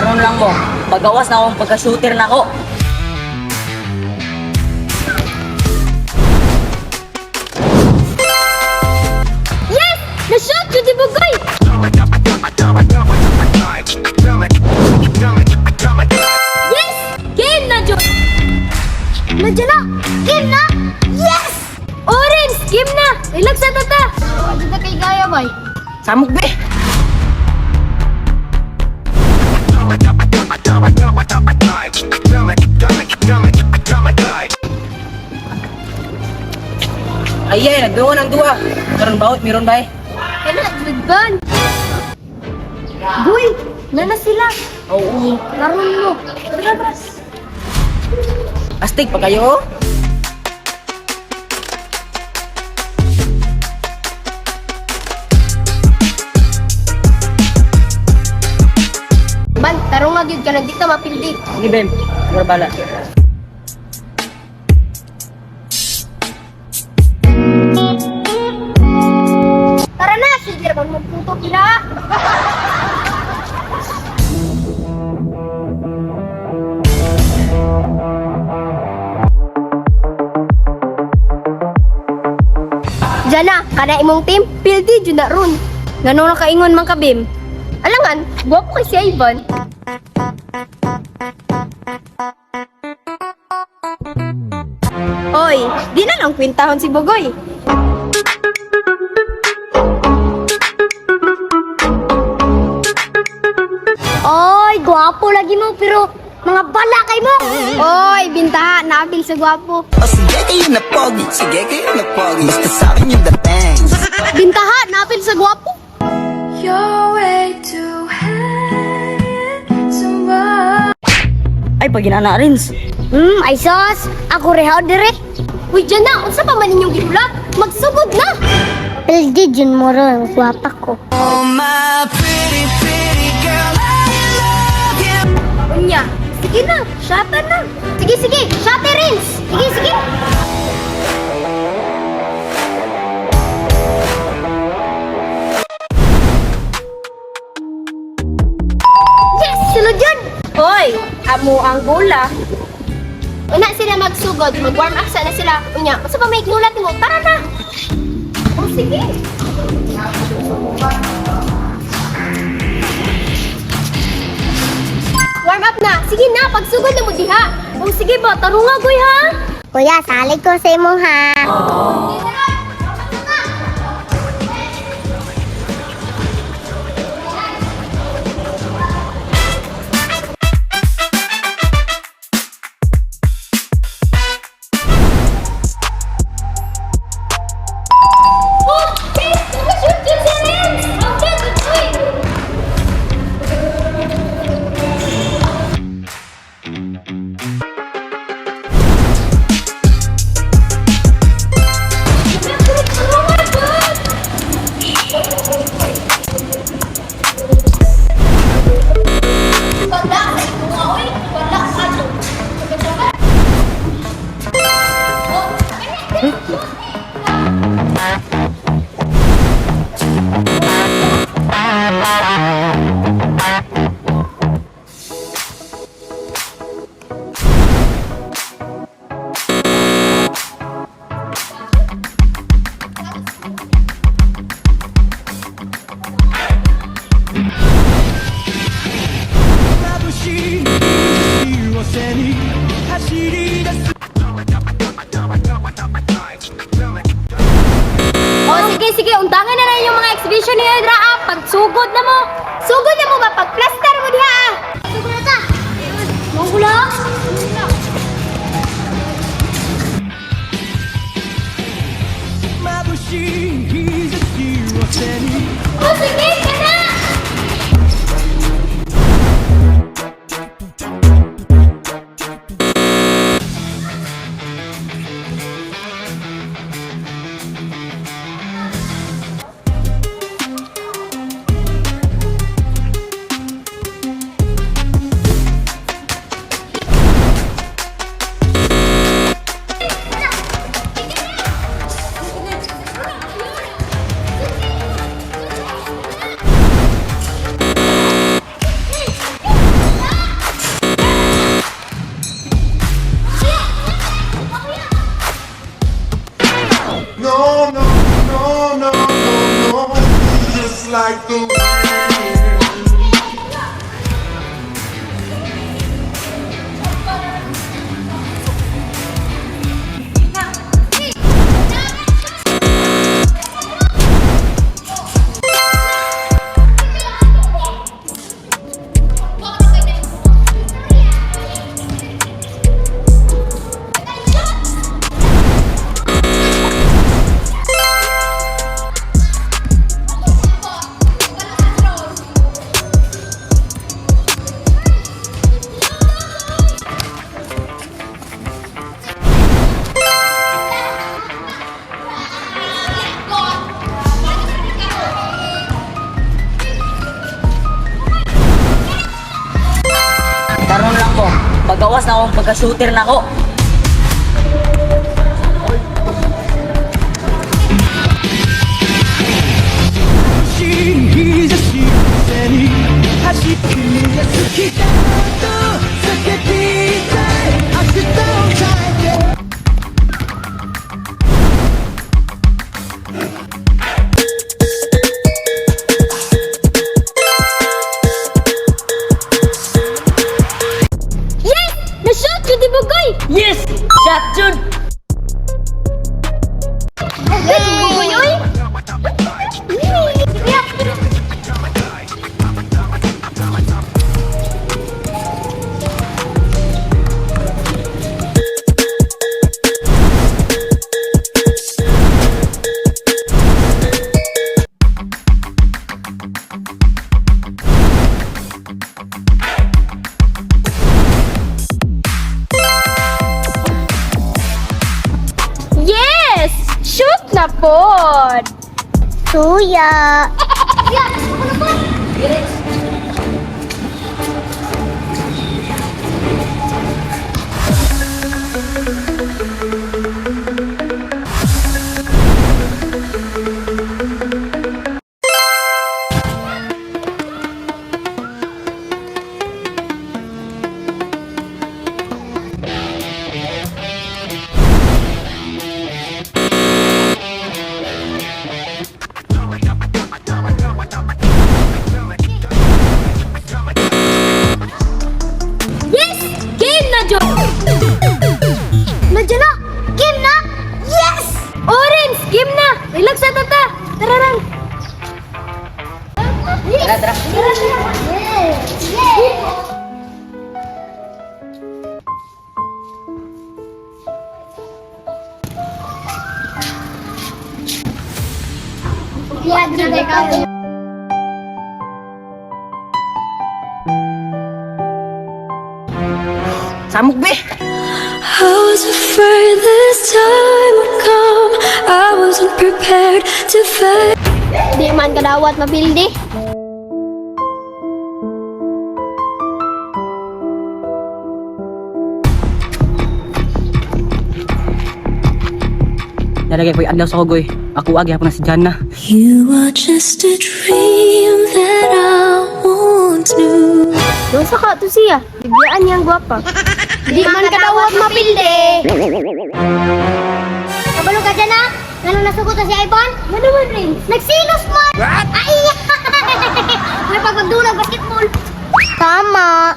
Karon lang mo. Pagawas na akong pagka-shooter na ako. Yes! Na-shoot jud si Bugoy! Yes! Game na jud! Nandiyan na! Game na! Yes! Orange! Game na! Relax na tata! Wala na kay Gaya, bay. Samok be. Ay, ay, nagduwa ng duwa. Karon bawot, meron bay. Kana, jud ban! Boy! Nana sila! Oo. Karon mo! Tara, tara! Astig pa kayo. Ban, tarong nga gyud ka na di ka mapildi. Ni Bem, mura bala. Tara na, sige naman magputo gila. Jana, kana imong team, pildi jud na ron. Ngano nakaingon man ka Bim? Alangan, gwapo kay si Ivan. Oy, di na lang kwintahon si Bugoy. Oy, gwapo lagi mo pero mga bala kay mo. Oy, bintaha, nabil sa gwapo. O sige kayo na pogi, sige kayo na pogi. Basta sa akin yung dating. Bintaha, nabil sa gwapo. You're way too handsome. Ay, pag ginana rins. Ay sos, ako rehaw dire. Uy, dyan na, unsa pa man inyong gihulat? Magsugod na. Pildi jun mo ron, gwapa ko. Oh my pretty, pretty girl, I love you. Unya, sige na, shata na. Sige, sige, shata rins. Sige, sige. Yes, sulod yun! Hoy, amo ang bola. Una sila magsugod, mag-warm up sana sila. Unya, unsa pa may gnulat mo? Tara na! Oh, sige. Warm up na. Sige na, pagsugod na mo diha. Oh, sige ba, tarunga goy ha. Kuya, salig ko sa imong ha. Oh, hey, shoot yun si Renz. Ang ganda, uy. Wala sa imo, oy. Wala sa O sige, sige, undangan na lang yung mga exhibition niyo, Dra. Ah. Pagsugod na mo. Sugod na mo ba? Pagplaster mo diha. Ah. Sugod na ta. Mangula. O sige, kana! Gawas na akong pagka-shooter na ako. Yes! Na-shoot jud ni Bugoy! Yes! Shot jud! Yes, Bugoy oy! Kuya! Yes! Shoot na pod! Kuya. Kuya, ako na po. Yes! Game na jud! Nandiyan na! Game na! Yes! Orange! Game na! Relax na tata! Tara lang! Tara, tara. Yes! Yes! Yeah, grabe. Samok be! I was afraid this time would come. I wasn't prepared to fail. Di man kadawat mapildi. Nalagay ko yung adlaw sa kugoy. Ako agi hapon na si Jana. You are just a dream that I once knew. Doon sa ka to siya. Biglaan niyang gwapa. Di man kadawat mapildi. Kabalo ka dyan ha? Ngano nasugot na si Ivan? Ano man rin? Nagsilos man! Ay! May pagpagdulang basketball. Tama.